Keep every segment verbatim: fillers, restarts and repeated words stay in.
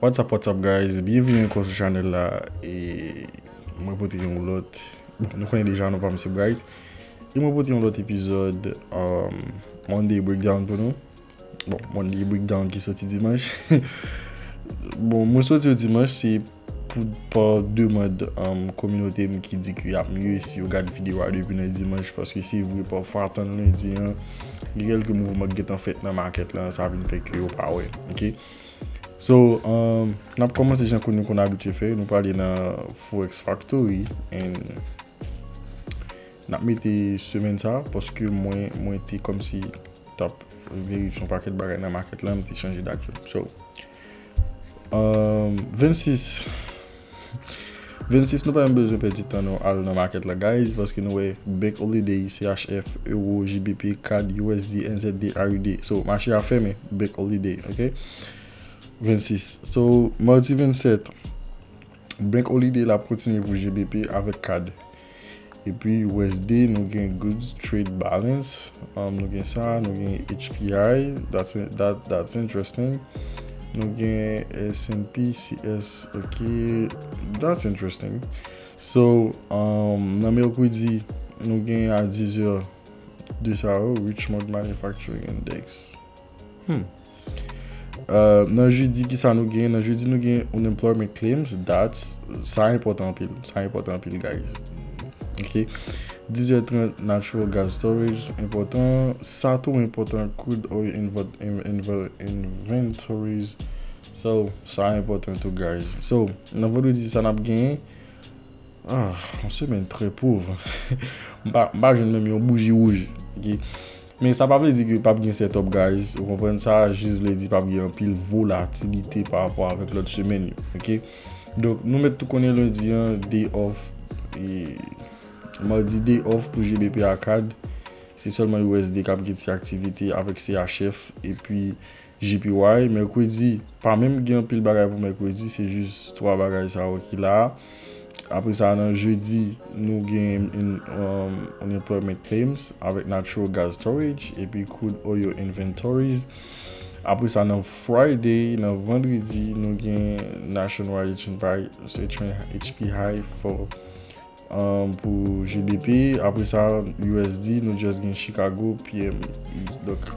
What's up, what's up, guys? Byenvini ankò sou chanèl la. E mwen pote yon lòt. Bon, nou konnen deja non pa m se Bright. E mwen pote yon lòt epizòd um, Monday Breakdown pou nou. Bon, Monday Breakdown ki soti dimanch. Bon, mwen soti yo dimanch, se pou pa demann um, kominote m ki di ke y ap mye si yo gad videyo a depi nan dimanch, paske se vre pafwa tan lendi an, gen kèlke mouvman ki gentan fèt nan makèt la, sa vin fè ke yo pa wè. Ok? So, um, n ap kòmanse jan nou konn abitye fè, nou prale nan Forex Factory and n ap mete semèn sa, paske mwen, mwen te kòmsi t ap verifye yon pakèt bagay nan makèt la, m te chanje dat yo. So, um, vennsis, vennsis, nou pa menm bezwen pèdi tan nou al nan makèt la, guys, paske nou wè Bank Holiday, C H F, Euro, G B P, CAD, U S D, N Z D, A U D. So, mache a fèmen, Bank Holiday, ok? Vennsis. So, madi vennsèt, Bank Holiday la ap kontinye pou G B P avèk CAD. Epi U S D, nou gen Goods Trade Balance, um, nou gen sa, nou gen H P I, that's, that, that's interesting. Nou gen S and P, C S, ok, that's interesting. So, um, nan mèkredi, nou gen a diz è de sa yo, Richmond Manufacturing Index. Hmm. Uh, nan jedi, ki sa nou gen? Nan jedi, nou gen unemployment claims, that's, sa enpòtan anpil. Sa enpòtan anpil, guys. Ok. Diz è trant, natural gas storage, enpòtan. Sa tou enpòtan, crude oil invo- in- invo- inventories. So, sa enpòtan tou, guys. So, nan vandredi, sa n ap genyen? Ah, yon semèn trè pòv. M pa, m pa jwenn menm yon bouji wouj. Ok? Men sa pa vle di ke p ap gen setup, guys. Ou konprann? Sa jis vle di p ap gen anpil volatilite pa rapò avèk lòt semèn yo. Ok? Donk, nou mèt tou konnen lendi an, day off. E madi, day off pou G B P a CAD. Se sèlman U S D k ap gen ti aktivite avèk C H F. Epi, J P Y, mèkredi, pa menm gen anpil bagay pou mèkredi, se jis twa bagay sa yo ki la. Apre sa, nan jedi, nou gen un- um, unemployment claims avèk natural gas storage, epi crude oil inventories. Apre sa, nan Friday, nan vandredi, nou gen nationwide H P I, H P I for um, pou G B P. Apre sa, U S D, nou just gen Chicago P M E. Donk,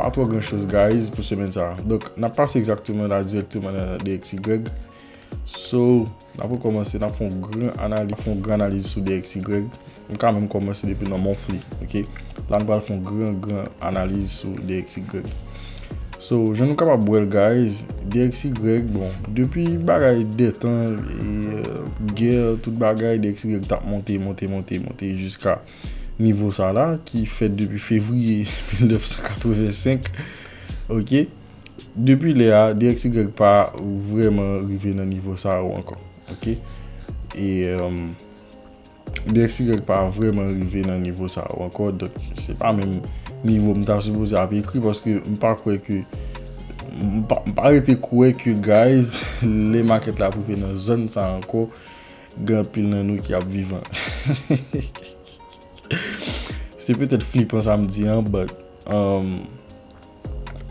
pa twò gran choz, guys, pou semèn sa. Donk, n ap pase egzakteman la dirèkteman nan D X Y. So, n ap rekòmanse, n ap fè yon gran analiz, fè yon gran analiz sou D X Y. M ka menm kòmanse depi nan monthly, ok? La, nou pral fè yon gran, gran analiz sou D X Y. So, jan nou kapab wè l, guys, D X Y, bon, depi bagay dètan, e, gè, tout bagay, D X Y t ap monte, monte, monte, monte jiska nivo sa la, ki fèt depi fevriye mil nèf san katrevensenk, ok? Depi lè a, D X Y pa vrèman rive nan nivo sa yo ankò, ok? E, um, D X Y pa vrèman rive nan nivo sa yo ankò, donk se pa menm nivo m ta sipoze ap ekri, paske m pa kwè ke, m pa, m pa rete kwè ke, guys, lè makèt la ap rive nan zòn sa ankò, gen anpil nan nou ki ap vivan. Se petèt flipan sa m di an, but, um,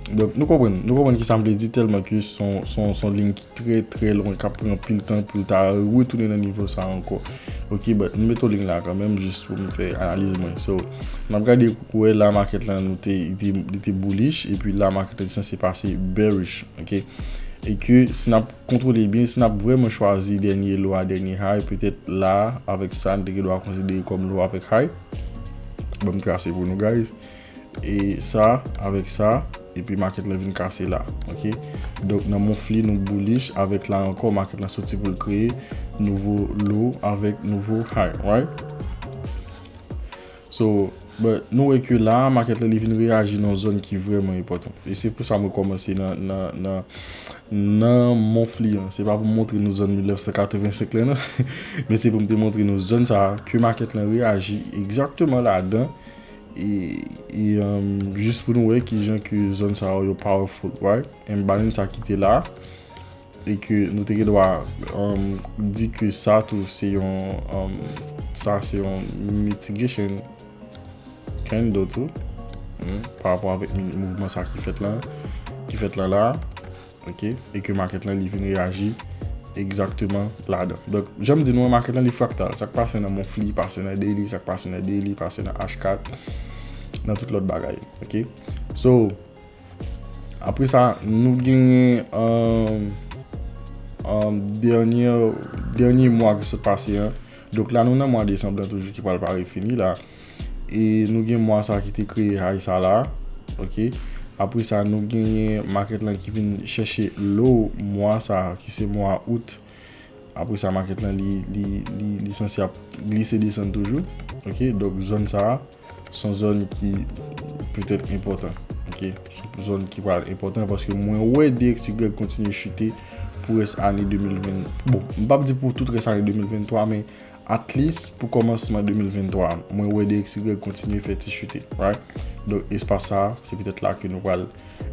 donk, nou konprann, nou konprann ki sa m vle di, tèlman ke se yon, se yon, se yon liy ki trè, trè lwen, k ap pran anpil tan pou l ta retounen nan nivo sa ankò. Ok, but m mete yon liy la kanmenm, jis pou m fè analiz mwen. So, n ap gade pou wè la makèt la, nou te, li te, li te bullish, epi la makèt la te sanse pase bearish, ok? E ke si n ap kontwole byen, si n ap vrèman chwazi dènye low a dènye high, petèt la, avèk sa, n te gen dwa konsidere kòm low avèk high. Ban m trase pou nou, guys. E sa, avèk sa, epi makèt la vin kase la, ok? Donk, nan monthly, nou bullish, avèk la ankò, makèt la soti pou l kreye nouvo low avèk nouvo high, right? So, but nou wè ke la, makèt la, li vin reyaji nan yon zòn ki vrèman enpòtan. E se pou sa mwen kòmanse nan, nan, nan, nan monthly an. Se pa pou m montre nou zòn mil nèf san katrevensenk la, non. Men se pou m te montre nou zòn sa a, ke makèt la reyaji egzakteman ladan. E, e, um, jis pou nou wè kijan ke zòn sa yo, yo powerful, right? And balance sa ki te la, e ke nou te gen dwa, um, di ke sa tou se yon, um, sa se yon mitigation candle tou, hmm, pa rapò avèk mi- mouvman sa ki fèt la, ki fèt la la. Ok, e ke market lan li vin reyaji egzakteman ladan. Donk, jan m di nou an, market lan li fraktal. Sa k pase nan monthly, pase nan daily, sa k pase nan daily, pase nan H kat, nan tout lòt bagay. Ok, so, apre sa, nou genyen, um, um, dènye, dènye mwa ki sot pase an. Donk la, nou nan mwa desanm lan toujou ki pral pare fini la. E nou gen mwa sa ki te kreye high sa la. Ok. Apre sa, nou genyen market lan ki vin chèche low mwa sa, ki se mwa out. Apre sa, market lan li, li, li, li sanse ap glise desann toujou. Ok. Donk, zòn sa a, se yon zòn ki petèt enpòtan. Ok. Se yon zòn ki pral enpòtan paske mwen wè D X Y kontinye chite pou rès ane de mil ven. Bon, m p ap di pou tout rès ane de mil ven twa, men at least pou kòmansman de mil ven twa, mwen wè D X Y kontinye fè ti chute, right? Donk, espas sa a, se petèt la ke nou pral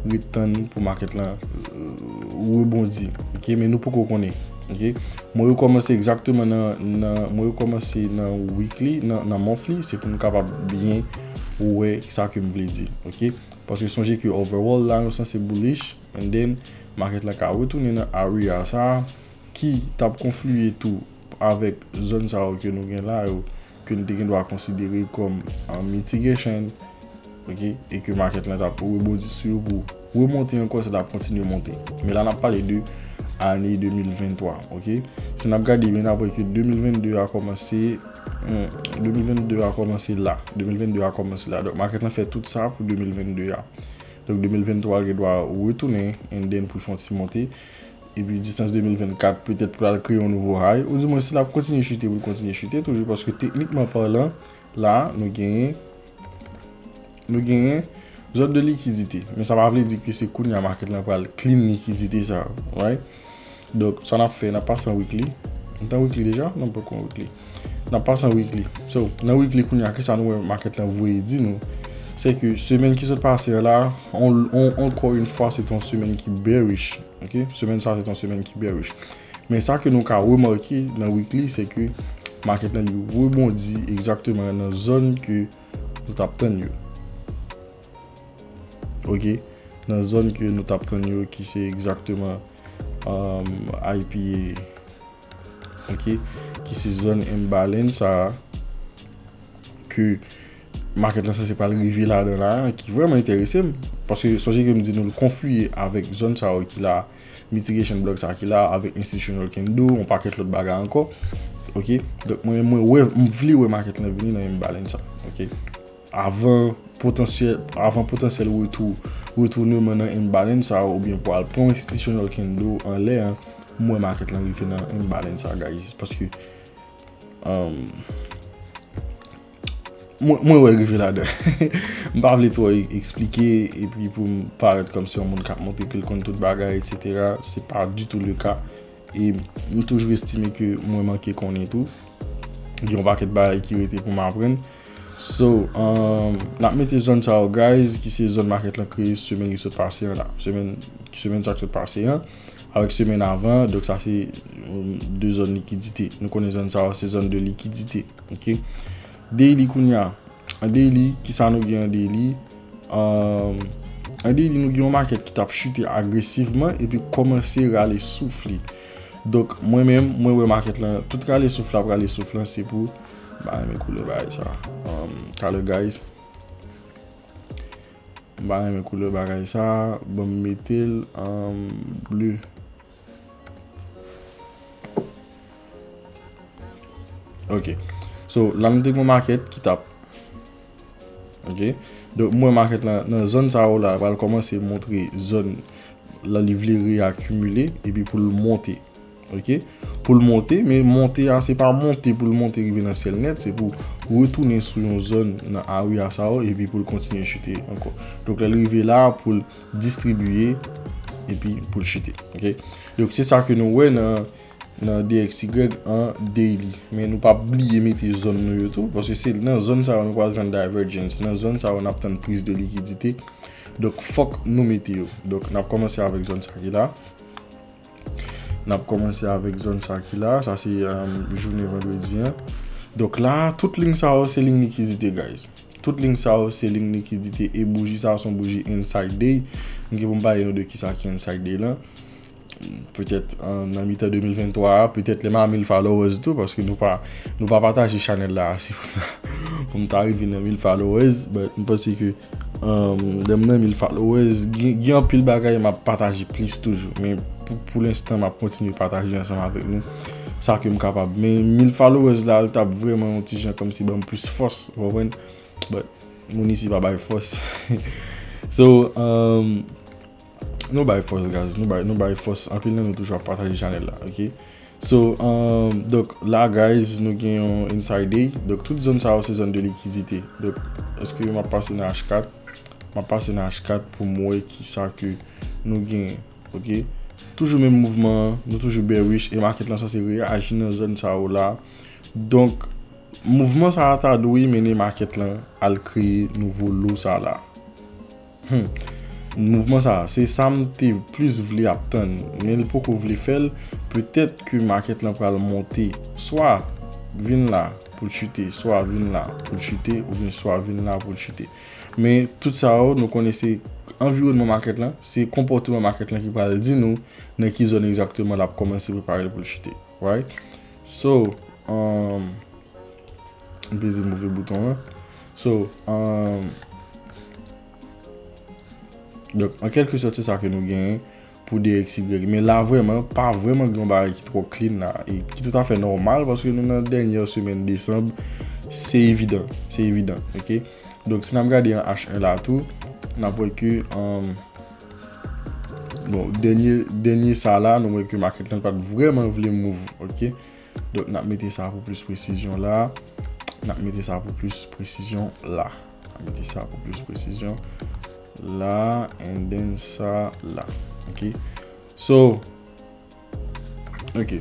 ret tann pou market lan, euh, rebondi, ok? Men nou poko konnen, ok? Mwen rekòmanse egzakteman nan, nan, mwen rekòmanse nan weekly, nan, nan monthly, se pou nou kapab byen wè sa ke m vle di, ok? Paske sonje ke overall la, nou sanse bullish, and then, market lan ka retounen nan area sa a, ki t ap konfliye tou avèk zòn sa yo ke nou gen la yo, ke nou te gen dwa konsidere kòm an mitigation, ok, e ke market lan t ap rebondi sou yo pou remonte ankò, sa t ap kontinye monte. Men la, n ap pale de ane de mil ven twa, ok? Si n ap gade byen apre ke de mil ven de a kòmanse, hmm, de mil ven de a kòmanse la. De mil ven de a kòmanse la. Donk, market lan fè tout sa pou de mil ven de a. Donk, de mil ven twa gen dwa retounen, and then pou l fè yon ti monte. Epi distance de mil ven kat petèt pral kreye yon nouvo high. Ou di mwen si l ap kontinye chute, pou l kontinye chute toujou, paske teknikman palan, la, nou genyen, nou genyen zòn de likidite. Men sa pa vle di ke se kounye a market lan pral clean likidite sa, right? Donk, sa n ap fè, n ap pase an weekly. Nou t an weekly deja? Non, poko an weekly. N ap pase an weekly. So, nan weekly kounye a, kisa nou wè market lan voye di nou? Se ke semèn ki sot pase an la, on, on, ankò yon fwa, se te yon semèn ki bearish. Ok? Semèn sa, se te yon semèn ki bearish. Men sa ke nou ka remake nan weekly, se ke market lan li rebondi egzakteman nan zòn ke nou t ap tann yo. Ok? Nan zòn ke nou t ap tann yo, ki se egzakteman, um, I P A. Ok? Ki se zòn imbalance sa a, ke market lan sanse pral rive ladan la, ki vrèman enterese m. Paske sonje ke m di nou l konfliye avèk zòn sa yo ki la, mitigation block sa ki la, avèk institutional candle, yon pakèt lòt bagay ankò. Ok? Donk, mwen, mwen wè, m vle wè market lan vini nan imbalance sa. Ok? Avan potansyèl, avan potansyèl retou, retournement nan imbalance sa, oubyen pou al pran institutional candle anlè an, m wè market lan rive nan imbalance sa, guys. Paske, um, mwen, mwen wè rive ladan. M pa vle twò e-, eksplike, epi pou m parèt kòmsi yon moun k ap montre ke l konn tout bagay, et cetera. Se pa ditou le ka. E m toujou estime ke mwen manke konnen tou. Gen yon pakèt bagay ki rete pou m aprann. So, um, n ap mete zòn sa yo, guys, ki se zòn market lan kreye semèn ki sot pase an la. Semèn, semèn sa ki sot pase an, avèk semèn avan, donk sa se, um, de zòn likidite. Nou konnen zòn sa yo se zòn de likidite, ok? Daily kounye a. An daily, kisa nou gen an daily? Um, an daily, nou gen yon market ki t ap chute agresivman epi kòmanse rale souf li. Donk, mwen menm, mwen wè market lan, tout rale souf la, ap rale souf lan, se pou, m pa renmen koulè bagay sa. Um, talè, guys. M pa renmen koulè bagay sa, bon, m mete l, um, ble. Ok. So, la nou te gen yon market ki t ap. Ok. Donk, m wè market lan, nan zòn sa yo la, pral kòmanse montre zòn la li vle reakimile, epi pou l monte. Ok. Pou l monte, men monte a, se pa monte pou l monte rive nan syèl nèt, se pou retounen sou yon zòn nan area sa yo, epi pou l kontinye chute ankò. Donk, lè l rive la, pou l distribiye, epi pou l chute. Ok. Donk, se sa ke nou wè nan nan D X Y an daily. Men nou p ap bliye mete zòn nou yo tou, paske se nan zòn sa yo nou pral jwenn divergence. Nan zòn sa yo n ap tann priz de likidite. Donk, fòk nou mete yo. Donk, n ap kòmanse avèk zòn sa ki la. N ap kòmanse avèk zòn sa ki la. Sa se, um, jounen vandredi an. Donk la, tout liy sa yo se liy likidite, guys. Tout liy sa yo se liy likidite e bouji sa yo se yon bouji inside day. M gen pou m pale nou de kisa ki inside day lan. Petèt, euh, nan mitan de mil venntwa a, petèt lè m a mil followers tou, paske nou pa, nou pa pataje chanèl la ase pou m ta, pou m ta rive nan mil followers, but m panse ke, euh, lè m nan mil followers, gen, gen anpil bagay m ap pataje plis toujou, men pou, pou lenstan, m ap kontinye pataje ansanm avèk nou sa ke m kapab. Men mil followers la, l t ap vrèman yon ti jan kòmsi ban m plis fòs, ou konprann? But, moun isi pa bay fòs. So, um, nou bay fòs, guys. Nou bay, nou bay fòs. Anpil nan nou toujou ap pataje chanèl la, ok? So, um, donk, la, guys, nou gen yon inside day. Donk, tout zòn sa yo, se zòn de likidite. Donk, èske m ap pase nan H kat? M ap pase nan H kat pou m wè kisa ke nou gen, ok? Toujou menm mouvman an, nou toujou bearish, e market lan sanse reyaji nan zòn sa yo la. Donk, mouvman sa a ta dwe mennen market lan al kreye nouvo low sa la. Hmm. Mouvman sa a, se sa m te plis vle ap tann, men l poko vle fè l. Petèt ke market lan pral monte, swa vin la pou l chite, swa vin la pou l chite, oubyen swa vin la pou l chite. Men tout sa yo, nou konnen se anviwònman market lan, se konpòtman market lan ki pral di nou nan ki zòn egzakteman l ap kòmanse prepare l pou l chite. Right? So, um, m peze move bouton an. So, um, donk, an kèlke sòt, se sa ke nou genyen pou D X Y. Men la, vrèman, pa vrèman gen yon bagay ki twò clean la, e ki toutafè nòmal, paske nou nan dènyè semèn desanm, se evidan, se evidan, ok? Donk, si n ap gade an H wan la tou, n ap wè ke, um, bon, dènye, dènye sa la, nou wè ke market lan pa t vrèman vle move, ok? Donk, n ap mete sa pou plis presizyon la. N ap mete sa pou plis presizyon la. N ap mete sa pou plis presizyon la, and then sa la. Ok? So, ok.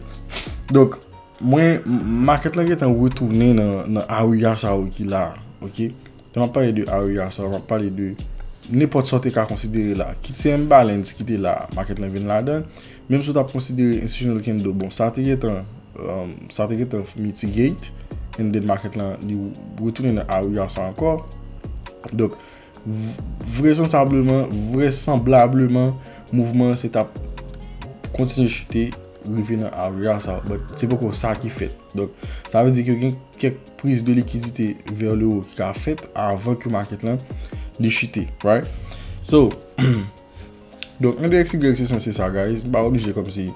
Donk, mwen, m-, market lan gentan retounen nan, nan area sa yo ki la. Ok? Lè m ap pale de area sa, m ap pale de nenpòt sa w te ka konsidere la. Kit se imbalance ki te la, market lan vin ladan. Menm si w t ap konsidere institutional candle, bon, sa te gentan, um, sa te gentan mitigate, and then market lan, li retounen nan area sa ankò. Donk, v-, vrèsansableman, vrèsanblableman, mouvman an se t ap kontinye chite, rive nan area sa, but se poko sa ki fèt. Donk, sa vle di ke gen kèk priz de likidite vers le haut ki ka fèt avan ke market lan li chite, right? So, donk, index Y se sanse sa, guys. M pa oblije kòmsi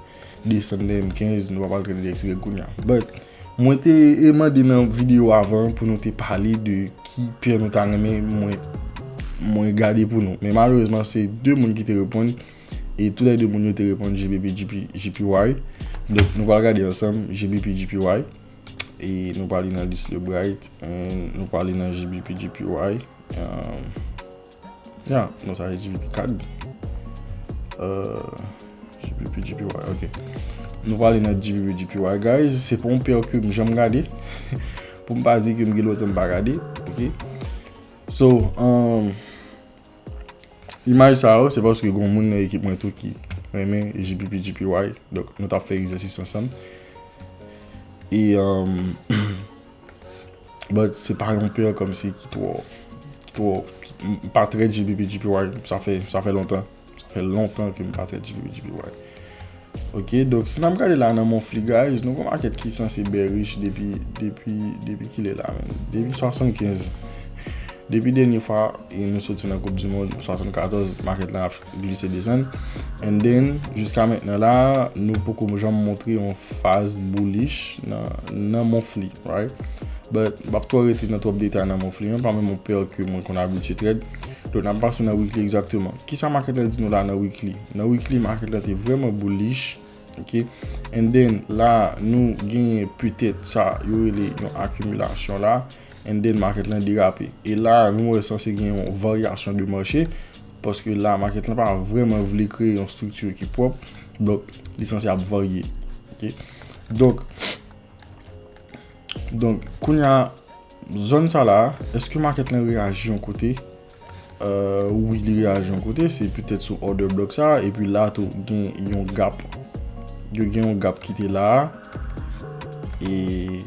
desann nan M kenz, nou pa pral trete index Y kounye a. But, mwen te mande nan videyo avan pou nou te pale de ki pè nou ta renmen mwen, mwen gade pou nou. Men malerezman, se de moun ki te reponn, e tou lè de moun yo te reponn G B P, G P, J P Y. Donk, nou pral gade ansanm G B P, J P Y. E nou pral nan Just Look Bright, and nou pral nan G B P, J P Y. Um, yeah, non, sa se G B P card. Uh, G B P, J P Y, ok. Nou pral nan G B P, J P Y, guys. Se pa yon pè ke m janm gade. Pou m pa di ke m gen lontan m pa gade, ok? So, um, imaj sa yo, se paske gen moun nan ekip mwen tou ki renmen G B P, J P Y. Donk, nou t ap fè egzèsis ansanm. E, um, but se pa yon pè kòmsi ki twò, ki twò, ki, m pa trè G B P, J P Y, sa fè, sa fè lontan. Sa fè lontan ke m pa trè G B P, J P Y. Ok, donk, si n ap gade la nan monthly, guys, nou gon market ki sanse bearish depi, depi, depi kilè la, menm? Depi swasannkenz. Depi dènye fwa, e nou soti nan Koup di Mond, swasannkatòz, market lan ap glise desann. And then, jiska mentnan la, nou poko janm montre yon faz bullish nan, nan monthly, right? But, m p ap twò rete nan twòp detay nan monthly an, pa menm yon pè ke mwen konn abitye trade. Donk, n ap pase nan weekly egzakteman. Kisa market lan di nou la nan weekly? Nan weekly, market lan te vrèman bullish, ok? And then, la, nou genyen petèt sa yo rele yon akimilasyon la. And then, market lan derape. E la, nou wè sanse gen yon varyasyon de mache, paske la, market lan pa vrèman vle kreye yon estrikti ki pwòp. Donk, li sanse ap varye. Ok? Donk, donk, kounye a, zòn sa la, èske market lan reyaji yon kote? Euh, wi, li reyaji yon kote, se petèt sou order block sa, epi la tou, gen yon gap. Yo gen yon gap ki te la, e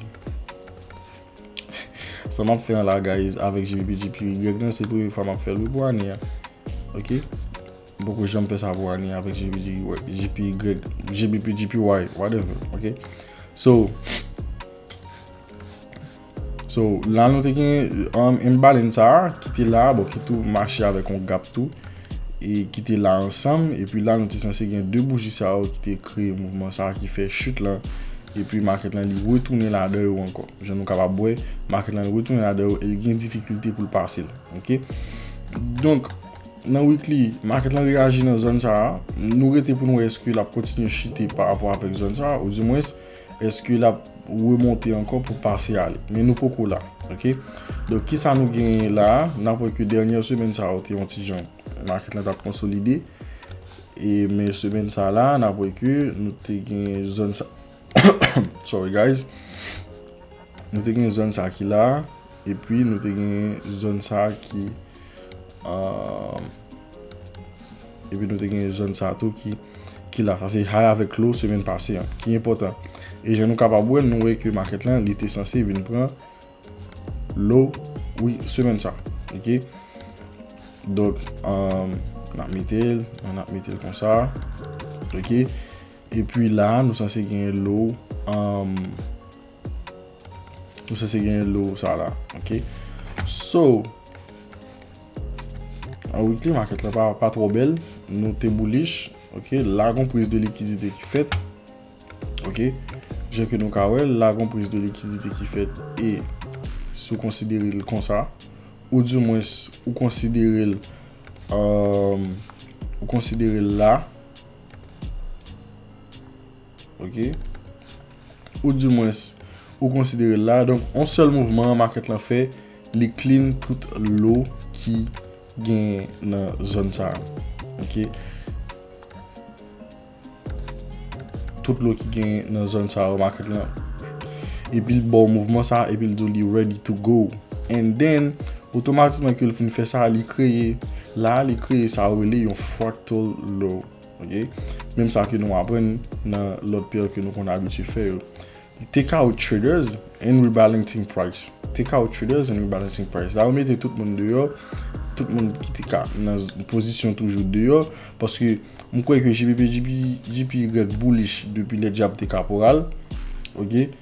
Sa m ap fè an la, guys, avèk G B P G P Y nan, se premye fwa m ap fè l wi pou ane a. Ok? M poko janm fè sa pou ane avèk G B P G P Y, G B P G P Y, whatever. Ok? So, so, la nou te gen um, imbalance sa a, ki te la, bon, ki tou mache avèk yon gap tou, e ki te la ansanm, epi la nou te sanse gen de bouji sa yo ki te kreye mouvman sa a ki fè chit lan, epi market lan li retounen ladan yo ankò. Jan nou kapab wè, market lan retounen ladan yo e li gen difikilte pou l pase l. Ok? Donk, nan weekly, market lan reyaji nan zòn sa a. Nou rete pou nou wè èske l ap kontinye chite pa rapò avèk zòn sa a, oudimwens, èske l ap remonte ankò pou pase ale. Men nou poko la, ok? Donk, kisa nou genyen la a? N ap wè ke dènyè semèn sa yo te yon ti jan. Market lan t ap konsolide. E, men semèn sa la, n ap wè ke nou te gen zòn sa. Sorry, guys. Nou te gen zòn sa ki la. Epi nou te gen zòn sa ki. Uh, epi nou te gen zòn sa tou ki, ki la. Sa se high avèk low semèn pase an, ki enpòtan. E jan nou kapab wè, nou wè ke market lan, li te sanse vin pran low, wi, semèn sa. Ok? Donk, um, n ap mete l, n ap mete l konsa. Ok? Epi la, nou sanse gen low, um, nou sanse gen low sa la. Ok? So, an weekly market la pa, pa twò bèl. Nou te bullish. Ok? La, gon priz de likidite ki fèt. Ok? Jan ke nou ka wè, la gon priz de likidite ki fèt e si w konsidere l konsa, oudimwens ou konsidere l, um, ou konsidere l la, ok? Oudimwens ou konsidere l la. Donk, yon sèl mouvman market lan fè, li clean tout low ki gen nan zòn sa a. Ok? Tout low ki gen nan zòn sa yo, market lan. Epi l ba w mouvman sa, epi l di w li ready to go. And then, otomatikman ke l fin fè sa, li kreye, la, li kreye sa yo rele yon fractal low. Ok? Menm sa ke nou aprann nan lòt pè ke nou konn abitye fè yo. Take out traders and rebalancing price. Take out traders and rebalancing price. La, yo mete tout moun deyò, tout moun ki te ka nan pozisyon toujou deyò, paske m kwè ke G B P, G P, G P Y bullish depi lè dyab te kaporal. Ok?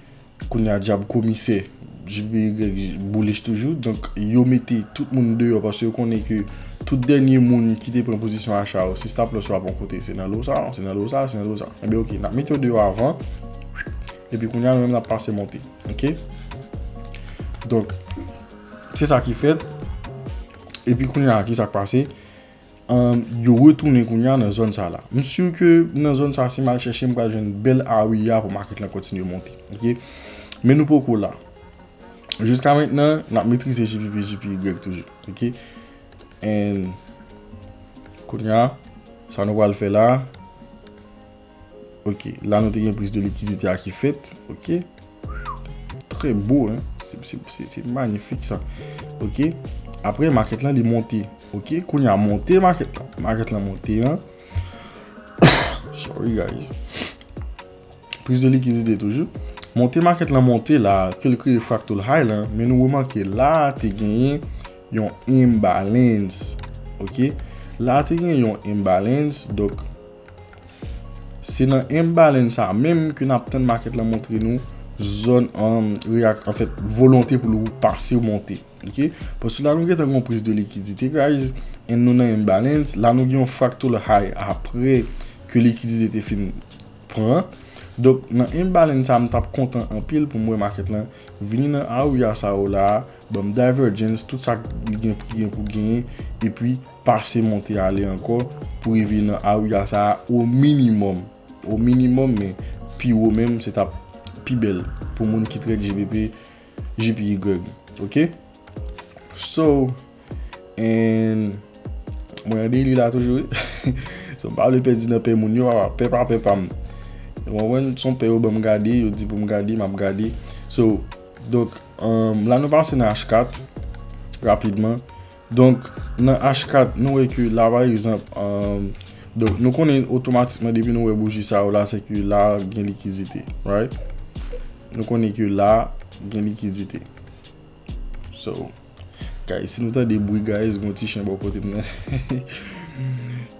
Kounye a dyab komisè, G P Y bullish toujou. Donk, yo mete tout moun deyò paske yo konnen ke tout dènye moun ki te pran pozisyon acha yo, si stop loss yo ap yon kote, se nan low sa, se nan low sa, se nan low sa. Enben, ok, n ap mete yo deyò avan. Epi kounye a, nou menm n ap pase monte. Ok? Donk, se sa ki fèt. Epi kounye a, ki sa k pase? Um, yo retounen kounye a nan zòn sa la. M si ke nan zòn sa, si m al chèche, m pral jwenn bèl area pou market lan kontinye monte. Ok? Men nou poko la. Jiska mentnan, n ap metrize G P P, G P Y toujou. Ok? And kounye a, sa nou pral fè la. Ok, la nou te gen priz de likidite a ki fèt. Ok. Trè bo, hein. Se, se, se, se manyifik sa. Ok. Apre, market lan, li monte. Ok, kounye a monte market lan. Market lan monte, hein. Sorry, guys. Priz de likidite toujou. Monte market lan monte la, ke l kreye fractal high lan, men nou remake la te genyen yon imbalance. Ok? La te genyen yon imbalance, donk se nan imbalance sa menm ke n ap tann market lan montre nou zòn, um, reyak-, anfèt, volonte pou l pase monte. Ok? Paske la nou gentan gen yon priz de likidite, guys, and nou nan imbalance. La nou gen yon fractal high apre ke likidite te fin pran. Donk, nan imbalance sa, m t ap kontan anpil pou m wè market lan vini nan area sa yo la, ban m divergence, tout sa li gen, ki gen pou genyen, epi pase monte ale ankò pou rive nan area sa a o minimòm. O minimòm, men pi wo menm, se t ap pi bèl pou moun ki trade G B P, G P Y. Ok? So, and mwen an daily la toujou, wi. So, m pa vle pèdi nan pè moun yo, pè pa pè pa m. Ou konprann? Se yon pè yo ban m gade, yo di pou m gade, m ap gade. So, donk, um, la nou pase nan H kat, rapidman. Donk, nan H kat, nou wè ke la, pa egzanp, um, donk, nou konnen otomatikman depi nou wè bouji sa yo la, se ke la gen likidite, right? Nou konnen ke la gen likidite. So, guys, si nou tande bri, guys, gon ti chen bò kote m nan.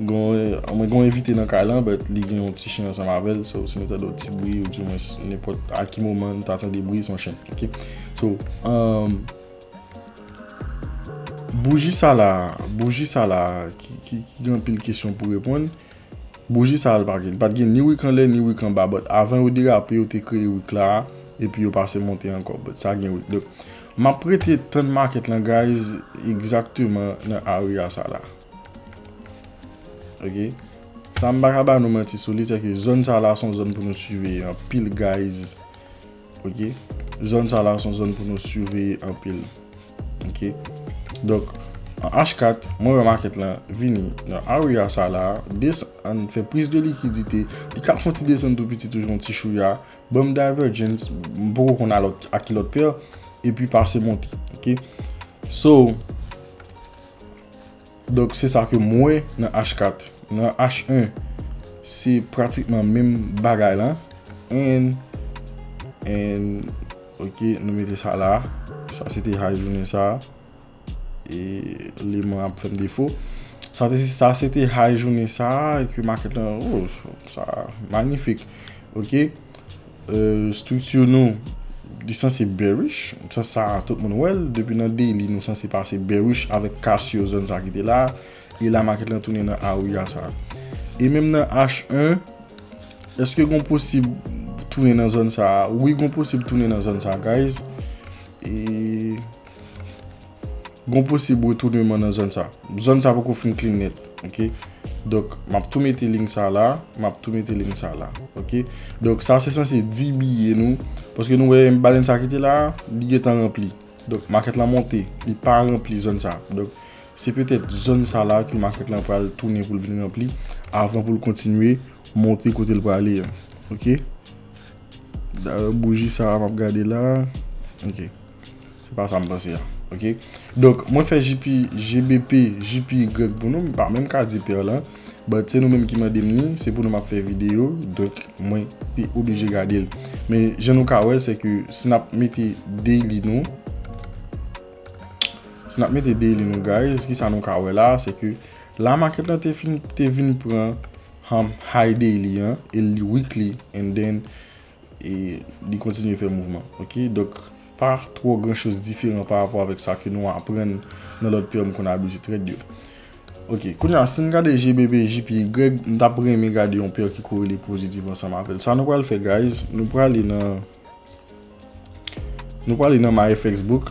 Gon, mwen gon envite nan kay lan, but li gen yon ti chen ansanm avè l. So, si nou tande yon ti bri, ou di mwen nenpòt a ki moman nou ta tande bri, se yon chen. Ok? So, um, bouji sa la, bouji sa la, ki, ki, ki gen anpil kesyon pou reponn. Bouji sa a, l pa gen, li pa t gen ni wik anlè, ni wik anba, but avan yo derape, yo te kreye wik la, epi yo pase monte ankò, but sa gen wik. Donk, m ap rete tann makèt lan, guys, egzakteman nan area sa la. Ok? Sa m pa ka ba nou manti sou li, se ke zòn sa la se yon zòn pou nou siveye anpil, guys. Ok? Zòn sa la se yon zòn pou nou siveye anpil. Ok? Donk, an H kat, mwen wè makèt lan vini nan area sa la, desann, fè priz de likidite, li ka fè yon ti desann tou piti toujou, yon ti chouya, ban m divergence, m poko konn a lòt, a ki lòt pè, epi pase monte. Ok? So, donk, se sa ke m wè nan H kat. Nan H en, se pratikman menm bagay lan. And, and, ok, nou mete sa la. Sa se te high jounen sa. E leman ap fè m defo. Sa te, sa se te high jounen sa, ke makèt lan, oh, sa, manifik. Ok? Euh, estrikti nou, li sanse bearish. Sa, sa, tout moun wè l. Depi nan daily, nou sanse pase bearish avèk Casio zòn sa ki te la. E la, makèt lan tounen nan area sa. E menm nan H en, èske gon posib tounen nan zòn sa? Wi, gon posib tounen nan zòn sa, guys. E gon posib retounman nan zòn sa. Zòn sa poko fin clean nèt, ok? Donk, m ap tou mete liy sa la, m ap tou mete liy sa la, ok? Donk, sa se sanse dibiye nou, paske nou wè balèn sa ki te la, li gentan ranpli. Donk, makèt lan monte, li pa ranpli zòn sa. Donk, se petèt zòn sa la ke makèt lan pral tounen pou l vin ranpli, avan pou l kontinye monte kote l prale a, ok? Dayè, bouji sa a m ap gade la. Ok. Se pa sa m panse a. Ok. Donk, mwen fè J P, G B P, J P Y pou nou. M pa menm ka di pè lan. But se nou menm ki mande m li. Se pou nou m ap fè videyo. Donk, mwen te oblije gade l. Men, jan nou ka wè l, se ke si n ap mete daily nou, si n ap mete daily nou, guys, ki sa nou ka wè la, se ke la makèt lan te fin, te vin pran, um, high daily an, e li weekly, and then e li kontinye fè mouvman. Ok, donk pa twò gran choz diferan pa rapò avèk sa ke nou aprann nan lòt pè m konn abitye trade yo. Ok, kounye a, si n gade G B P, J P Y, m t ap renmen gade yon pè ki korele pozitif ansanm avè l. Sa nou pral fè, guys, nou prale nan, nou prale nan MyFXBook.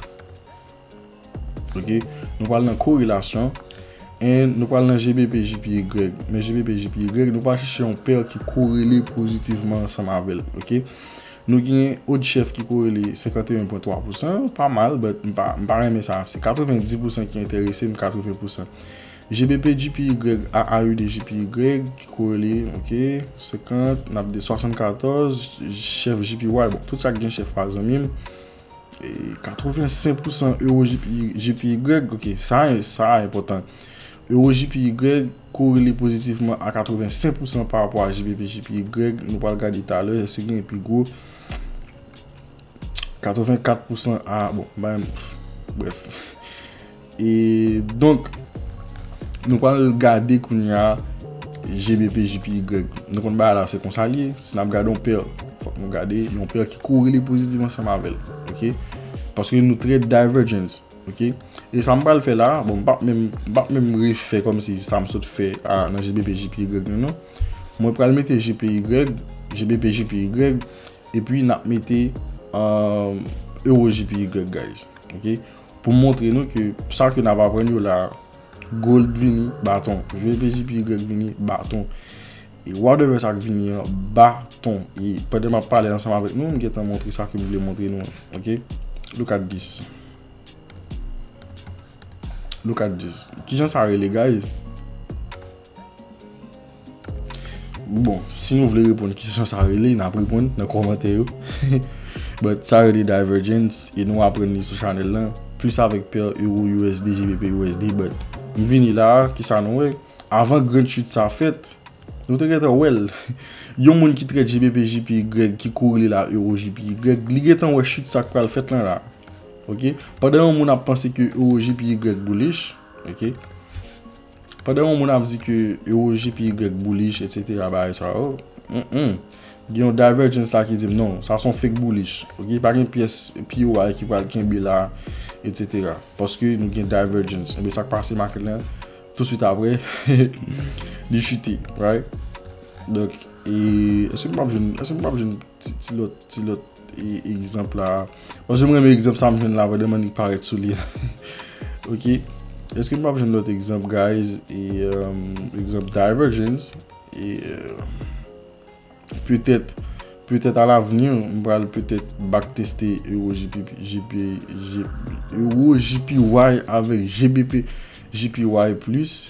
Ok, nou pral nan korelasyon. And nou pral nan G B P, J P Y. Men G B P, J P Y, nou pral chèche yon pè ki korele pozitivman ansanm avè l. Ok, nou gen Oddchef ki korele senkant e en pwen twa pousan, pa mal, but m pa, m pa renmen sa. Se katrevenndis pousan ki enterese m, katreven pousan. G B P, J P Y, A A U D, J P Y ki korele, ok, senkant, n ap de swasannkatòz, chèf J P Y, bon, tout sa k gen chèf pa zanmi m. E katrevensenk pousan ewo J P, J P Y, ok, sa, sa enpòtan. Ewo J P Y korele pozitivman a katrevensenk pousan pa rapò a G B P, J P Y. Nou pral gade talè, èske gen pi gwo. Katrevenkat pousan a, bon, ba, brèf. E donk, nou pral gade kounye a G B P, J P Y. Nou konn bagay la, se konsa l ye. Si n ap gade yon pè, fòk nou gade yon pè ki korele pozitiv ansanm avè l. Ok? Paske nou trade divergence. Ok? E sa m pral fè la, bon, m p ap menm, m p ap menm refè kòmsi sa m sot fè a, nan G B P, J P Y nan, non. Mwen pral mete G P Y, G B P, J P Y, epi n ap mete, um, ewo J P Y, guys. Ok? Pou montre nou ke sa ke n ap aprann yo la, gold vini, baton. G B P, J P Y vini, baton. E whatever sa k vini an, baton. E pandan m ap pale ansanm avèk nou, m gentan montre sa ke m vle montre nou an. Ok? Look at this. Look at this. Kijan sa rele, guys? Bon, si nou vle reponn kijan sa rele, n ap reponn nan kòmantè yo. But sa rele divergence, e nou aprann li sou chanèl lan, plis avèk pè ewo U S D, G B P U S D, but m vini la, kisa nou wè? Avan grand chute sa fèt, nou te gentan wè l. Yon moun ki trade G B P, J P Y, ki korele a ewo J P Y, li gentan wè chute sa k pral fèt lan la. Ok? Pandan yon moun ap panse ke euro J P Y bullish, ok? Pandan yon moun ap di ke euro J P Y bullish, et cetera, bagay sa yo, mm-mm. Gen yon divergence la ki di m non, sa se yon fake bullish. Ok? Pa gen pyès P O I ki pral kenbe la, et cetera. Paske nou gen divergence. Ebyen, sa k pase market la, touswit apre, li chute, right? Donk, e, èske m p ap jwenn, èske m p ap jwenn ti, ti lòt, ti lòt e, egzanp la? Paske m renmen egzanp sa m jwenn la, pandan m annik parèt sou li. Ok? Èske m p ap jwenn lòt egzanp, guys? E, um, egzanp divergence. E, uh, petèt, petèt alavni, m pral petèt backteste euro J P, J P, J P, euro J P Y avèk G B P J P Y plus.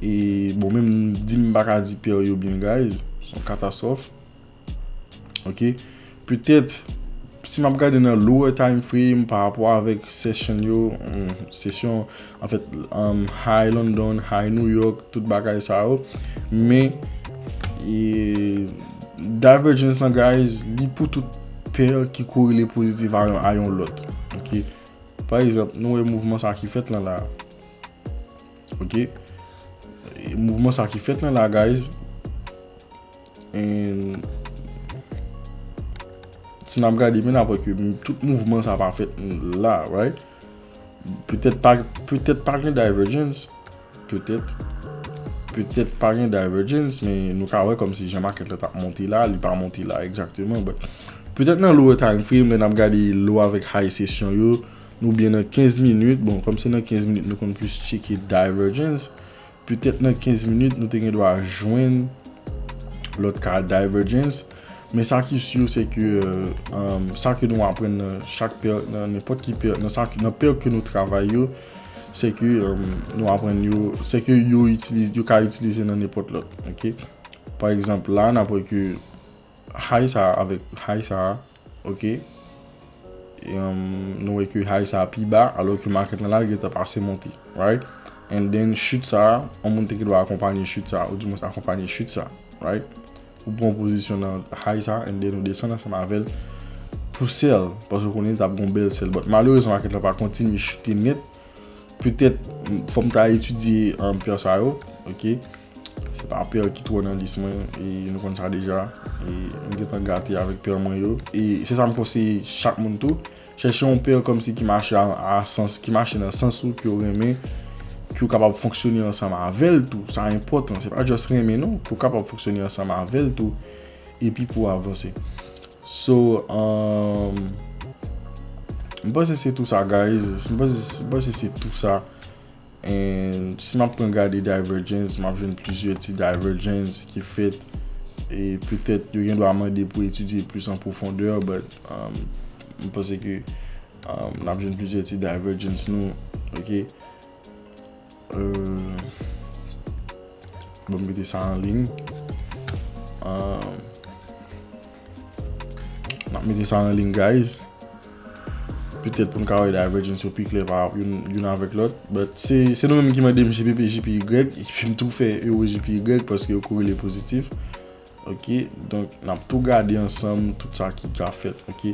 E, bon, menm di m pa ka di pè yo byen, guys. Se yon katastwòf. Ok? Petèt, si m ap gade nan lower time frame pa rapò avèk session yo, mm, session, anfèt, um, high London, high New York, tout bagay sa yo. Men, e, divergence lan, guys, li pou tout pè ki korele pozitif a yon, a yon lòt. Ok? Pa egzanp, nou wè mouvman sa ki fèt lan la. Ok? E mouvman sa ki fèt lan la, guys. And si n ap gade, men n ap wè ke tout mouvman sa pa fèt la, right? Petèt pa, petèt pa gen divergence. Petèt. Petèt pa gen divergence, men nou ka wè kòmsi jan market la t ap monte la, li pa monte la egzakteman. But petèt nan lower time frame, lè n ap gade low avèk high session yo, oubyen nan kenz minit, bon, kòm se nan kenz minit, nou konn plis tcheke divergence. Petèt nan kenz minit, nou te gen dwa jwenn lòt ka divergence. Men sa ki si, se ke, euh, um, sa ke nou aprann nan chak pè, nan nenpòt ki pè, nan sa, nan pè ke nou travay yo, se ke, um, nou aprann yo, se ke yo itilize, yo ka itilize nan nenpòt lòt. Ok? Pa egzanp, la, n ap wè ke high sa a avèk high sa a, ok? E, um, nou wè ke high sa a pi ba, alò ke market lan la gentan pase monte, right? And then chute sa a, yon moun te gen dwa akonpanye chute sa a, ou dimwens akonpanye chute sa a, right? Ou pran pozisyon nan high sa a, and then ou desann ansanm avè l pou sell, paske ou konnen t ap gon bèl sell. But malerezman, market lan pa kontinye chute nèt. Petèt, fò m ta etidye, um, pè sa yo, ok? Se pa pè ki twò nan lis mwen, e nou konn sa deja. E m gentan gate avèk pè mwen yo. E se sa m konseye chak moun tou. Chèche yon pè kòmsi ki mache a, a sans, ki mache nan sans ou, ke w renmen, ke w kapab fonksyone ansanm avè l tou. Sa enpòtan. Se pa just renmen non, ke w kapab fonksyone ansanm avè l tou. Epi pou w avanse. So, um, m panse se tou sa, guys. M panse, m panse se tou sa. And si m ap pran gade divergence, m ap jwenn plizyè ti divergence ki fèt. E petèt yo gen dwa mande pou etidye plis an pwofondè, but, um, m panse ke, um, n ap jwenn plizyè ti divergence nou, ok? Euh, bon, m mete sa an liy. Euh, n ap mete sa an liy, guys. Petèt pou n ka wè divergence yo pi klè pa youn, youn avèk lòt. But se, se nou menm ki mande m G B P J P Y, epi m tou fè euro J P Y paske yo korele pozitif. Ok, donk n ap tou gade ansanm tout sa ki ka fèt. Ok,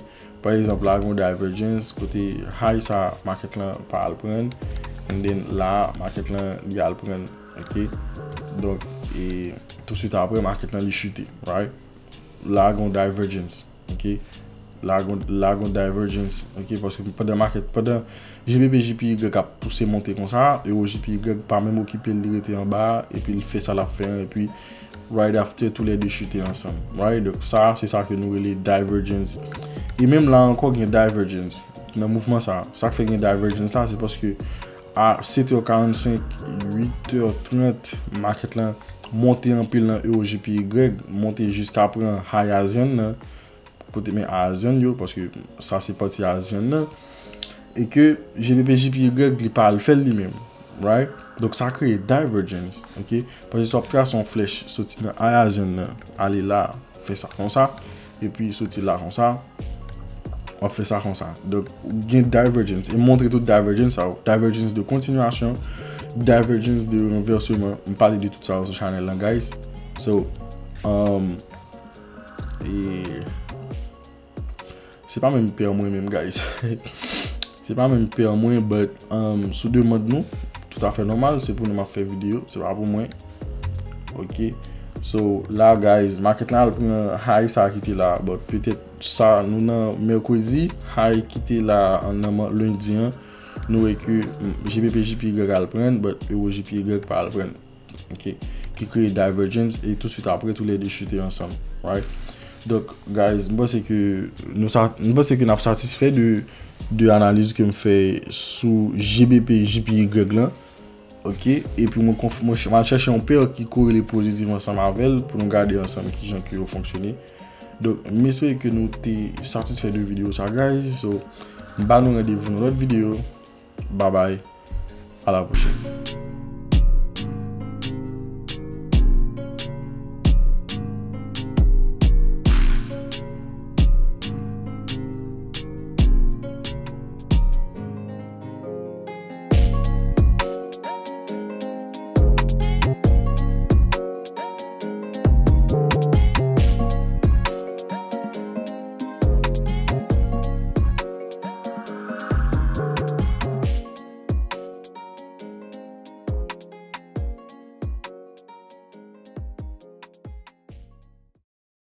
pa egzanp, la gon divergence, kote high sa market lan pa al pran, and then la market lan li al pran. Ok, donk, e touswit apre market lan li chute, right? La gon divergence. Ok, la gon, la gon divergence. Ok, paske pandan market, pandan G B P J P Y ap pouse monte konsa, euro J P Y pa menm okipe l, li rete anba, epi l fè sa l ap fè an, epi right after, toulède chute ansanm. Right? Donk, sa, se sa ke nou rele divergence. E menm la ankò, gen divergence nan mouvman sa. Sa k fè gen divergence la, se paske a sèt è karannsenk, uit è trant, market lan monte anpil nan euro J P Y, monte jiska pran high Asian nan, kote men Asian yo, paske sa se pati Asian nan, e ke G B P J P Y li pa al fè l li menm, right? Donk sa kreye divergence, ok? Paske si w ap trase yon flèch soti nan high Asian nan, ale la, fè sa konsa, epi soti la konsa, w ap fè sa konsa. Donk, gen divergence. E montre tout divergence sa yo. Divergence de continuation, divergence de renversement. M pale de tout sa yo sou channel lan, guys. So, um, e se pa menm pè mwen menm, guys. Se pa menm pè mwen, but um, sou demann nou, toutafè nòmal, se pou nou m ap fè videyo, se pa pou mwen. Ok. So la, guys, market la al pran high sa ki te la, but petèt sa nou nan mèkredi, high ki te la an nan lendi an, nou wè ke G B P J P Y al pran, but Euro J P Y pa al pran. Ok, ki kreye divergence e touswit apre tou lè de chute ansanm, right? Donk, guys, m panse ke nou sa, m panse ke n ap satisfè de de analiz ke m fè sou G B P J P Y lan. Ok, epi mwen konf- mwen ch- m al chèche yon pè ki korele pozitif ansanm avè l pou nou gade ansanm kijan ke yo fonksyone. Donk, m espere ke nou te satisfè de videyo sa, guys. So, m ba nou randevou nan lòt videyo. Bye bye. À la prochaine.